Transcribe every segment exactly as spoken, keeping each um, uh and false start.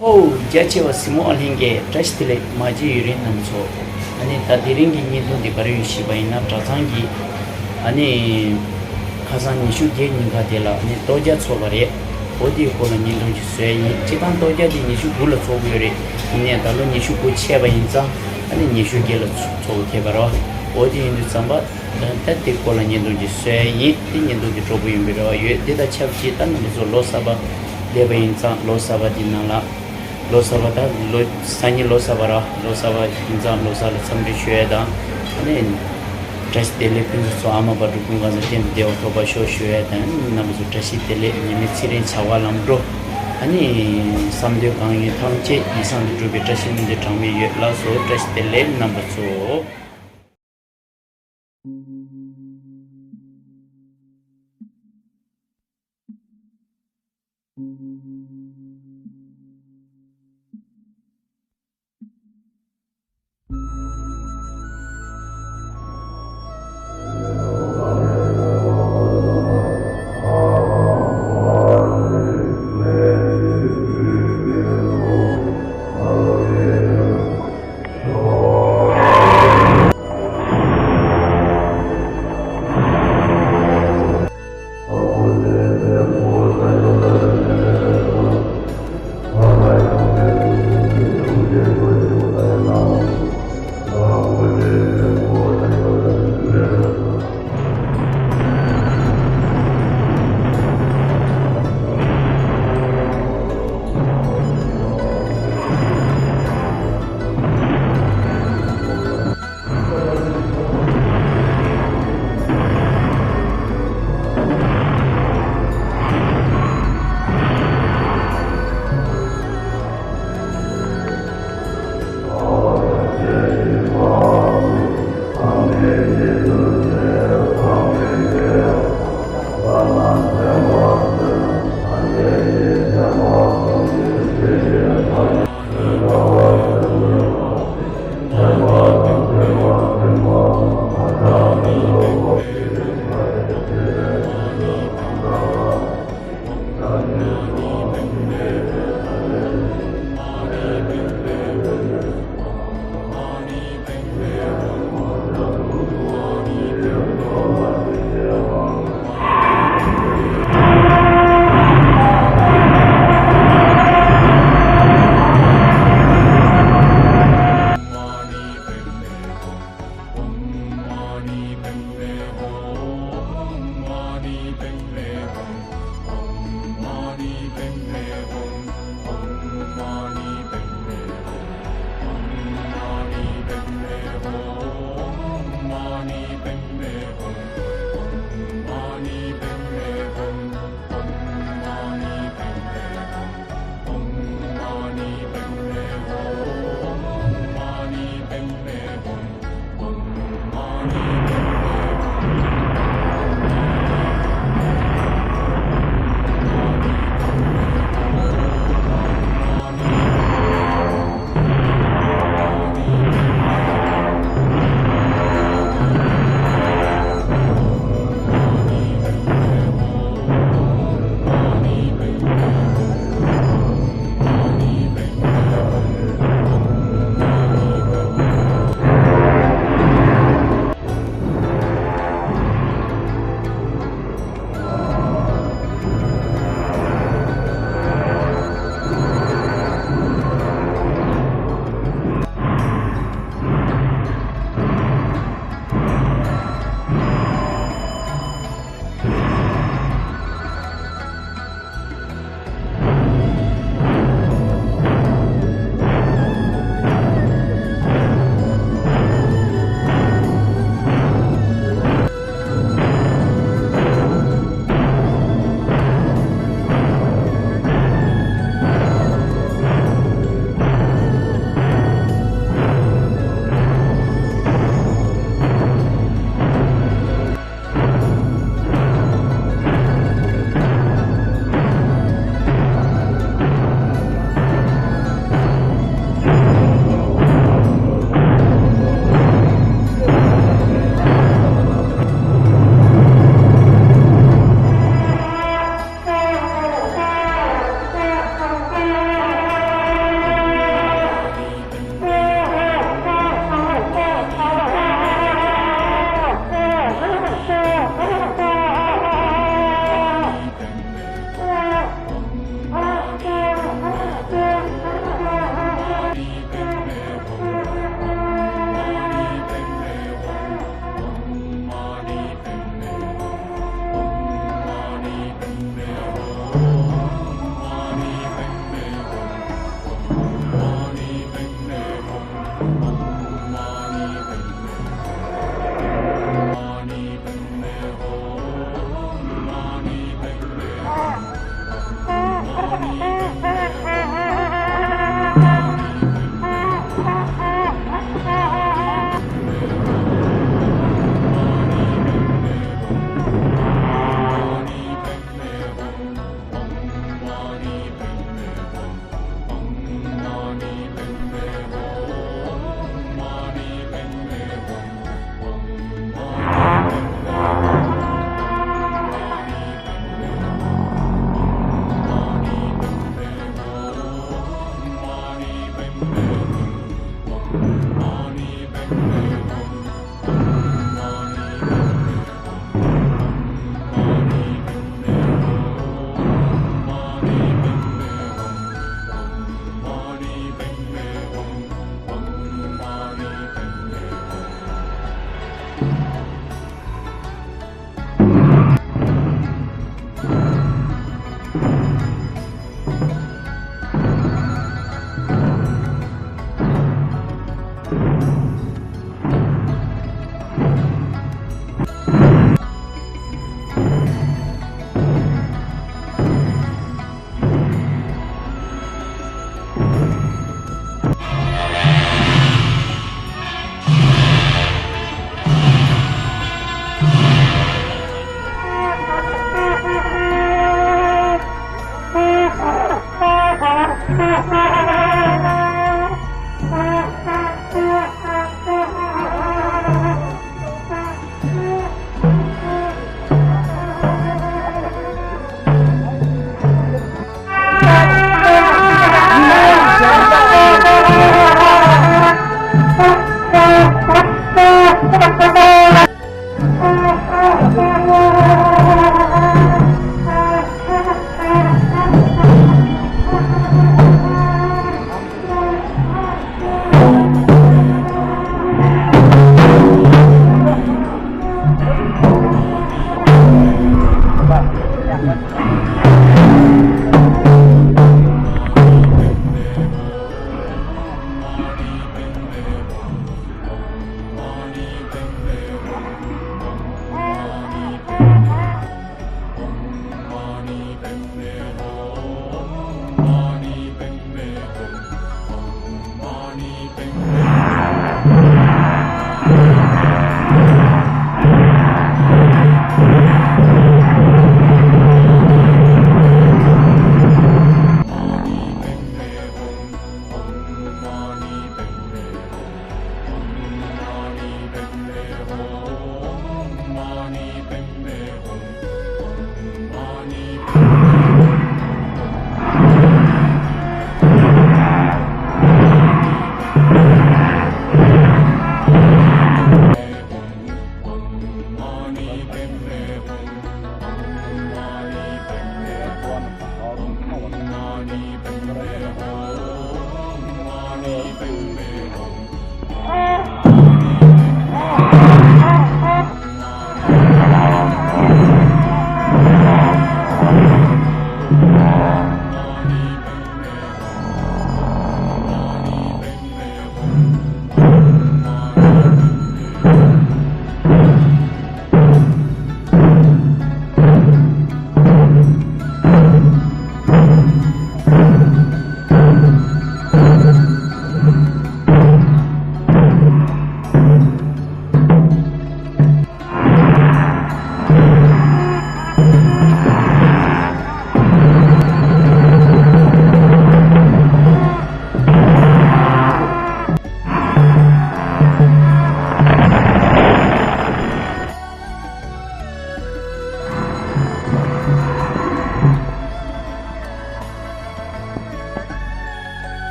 ཧོ། རྒྱ་ཆེ་བ་གཟིགས་མོ་ཨ་ལྷན་རྒྱས། བཀྲ་ཤིས་བདེ་ལེགས། མ་བརྗེད་ཡུན་རིང་རྣམ་པ་ཚོ། ཨ་ནི་ད་དེ་རིང་གི་བརྙན་ཐུང་འདི་ག་རེ་ཡིན་ཞུས་པ་ཡིན་ན། གྲྭ་ཚང་གི་ཨ་ནི་ཁ་སང་ཉི་ཤུ་བརྒྱད་ཉིན་ཁ་དེ་ལ་ཨ་ནི་ལྟོ་རྒྱག་ཚོགས་པ་རེད། འོ་དེའི་སྐོར་ལ་བརྙན་ཐུང་ཅིག་བཟོས་ཡིན། སྤྱིར་བཏང་ལྟོ་རྒྱག་དེ་ཉི་ཤུ་དགུ་ལ་ཚོགས་ཀྱི་ཡོད་རེད། ཡིན་ནའི་ད་ལོ་ཉི་ཤུ་དགུ་ཆད་པ་ཡིན་ཙང་ཨ་ནི་ཉི་ཤུ་བརྒྱད་ལ་ཚོགས་ཚོགས་ཐེབས་པ་རེད། འོ་དེ་ཡིན་དུས་ཙམ་པ། ད་དེ་སྐོར་ལ་བརྙན་ཐུང་ཅིག་བཟོས་ཡིན། དེ་བརྙན་ཐུང་དེ་སྤྲོ་པོ་ཡོང་གི་རེ་བ་ཡོད། དེ་དང་ཆབས་ཅིག་ད་རྣམ་པ་ཚོ་ལོ་གསར་པ་སླེབས་པ་ཡིན་ཙང་། ལོ་གསར་པ་དེ་ནང་ལ། ལོ་གསར་པ་ད་ལོ་སང་ཉིན་ལོ་གསར་པ་ར། ལོ་གསར་པ་ཡིན་ཙང་ལོ་གསར་ལ་འཚམས་འདྲི་ཞུ་ཡས་དང་། ཨ་ནི་བཀྲ་ཤིས་བདེ་ལེགས། ཕུན་སུམ་ཚོགས། ཨ་མ་བག་གྲོ་ཀུན་གང་ཚེ་གཏན་དུ་བདེ་བ་ཐོབ་པར་ཤོག་ཞུ་ཡས་དང་། རྣམ་པ་ཚོ་བཀྲ་ཤིས་བདེ་ལེགས། ཉི་མའི་ཚེ་རིང་བྱ་བ་ལམ་འགྲོ། ཨ་ནི་བསམ་དོན་གང་ཡིན་ཐམས་ཅད་ཡིད་བསམ་དུ་འགྲུབ་པའི་བཀྲ་ཤིས་སྨོན་འདུན་གྲངས་མེད་ཡོད། ལགས་སོ། བཀྲ་ཤིས་བདེ་ལེགས་རྣམ་པ་ཚོ།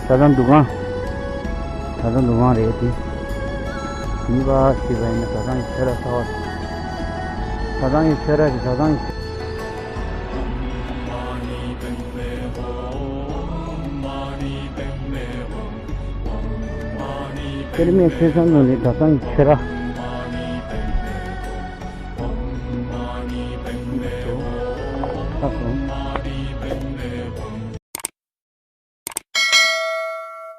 གྲྭ་ཚང་འདུ་ཁང་། གྲྭ་ཚང་འདུ་ཁང་རེད་དེ། གཉིས་པ་ཞེས་པ་ཡིན་ན་གྲྭ་ཚང་གི་ཆོས་ར་གསར་པ། གྲྭ་ཚང་གི་ཆོས་ར་རེད། གྲྭ་ཚང་གི་དཔེར་མེད་ཆོས་བཟང་ནང་ནས་གྲྭ་ཚང་གི་ཆོས་ར། ཁ་སོང་